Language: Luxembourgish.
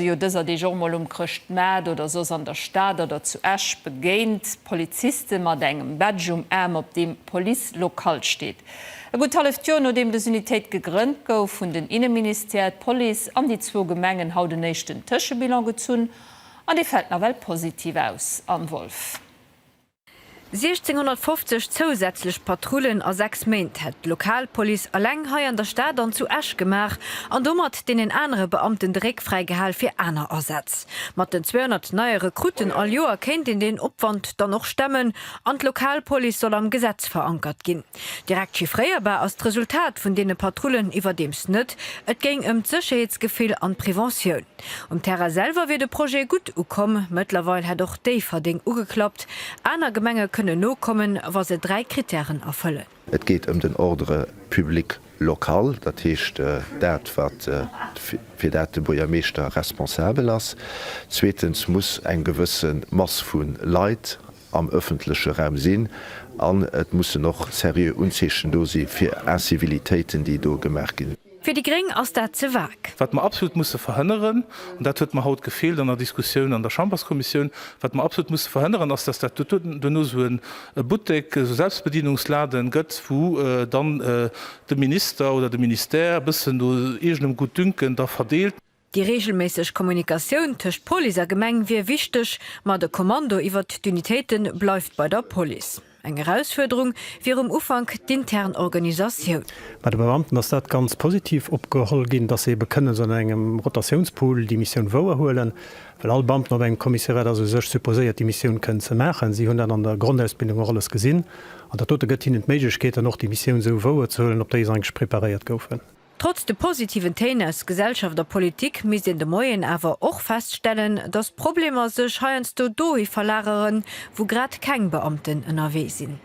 Jo dëser Deeg och mol um Chrëschtmaart oder soss an der Stad oder zu Esch begéint, Poliziste mat engem Badge um Aarm op deem Police locale steet. E gutt halleft Joer nodeem dës Unitéit gegrënnt gouf, hunn den Inneministère, d'Police an déi zwou Gemengen haut en éischten Tëschebilan gezunn an dee fält nawell positiv aus. Anne Wolff. 1.650 zousätzlech Patrullen a 6 Méint hätt d'Lokalpolice eleng hei an der Stad an zu Esch gemaach an domat deenen anere Beamten de Réck fräigehal fir aner Asätz. Mat den 200 neie Rekrutten all Joer kéint een deen Opwand dann och stemmen an d'Lokalpolice soll am Gesetz verankert ginn. Direkt chiffréierbar ass d'Resultat vun deene Patrullen iwwerdeems net. Et géing ëm d'Sécherheetsgefill an d'Preventioun. Um Terrain selwer wier de Projet gutt ukomm. Mëttlerweil hätt och Déifferdeng ugeklappt. Aner Gemenge kënnen nokommen, wa se 3 Krittären erfëllen. Et geet ëm den Ordre public local, dat heescht dat, wat fir dat de Buergermeeschter responsabel ass. Zweetens muss eng gewësse Mass vu Leit am ëffentleche Raum sinn an et mussen och seriö Unzeechen do si fir Incivilitéiten, déi do gemaach ginn. Fir déi gréng ass dat ze vag. Wat mer absolut musse verhënneren, an dat huet mer haut gefeelt an der Diskussioun an der Chamberskommissioun, wat mer absolut musse verhënneren, ass, dass dat duerno esou e Buttek, esou Selbstbedienungsladen gëtt, wou dann de Minister oder de Ministère e bëssen no eegenem Gutdünken da verdeelt. Déi reegelméisseg Kommunikatioun tëscht Police a Gemeng wier wichteg, ma de Kommando iwwert d'Unitéite bleift bei der Police. Eng Erausfuerderung wier um Ufank d'intern Organisatioun. Bei de Beamten ass dat ganz positiv opgeholl ginn, dass se ebe kënnen esou an engem Rotatiounspool déi Missioun wouerhuelen, well all Beamten op engem Kommissariat ass u sech supposéiert, déi Missioun kënnen ze maachen. Si hunn dat an der Grondausbildung och alles gesinn an dat dote gëtt hinnen d'Méiglechkeet, dann och déi Missioun esou wouerzehuelen, op déi se eigentlech preparéiert goufen. Trotz de positiven Téin aus Gesellschaft a Politik misst een de Moien awer och feststellen, datt d'Problemer sech heiansdo dohi verlageren, wou grad keng Beamten ënnerwee sinn.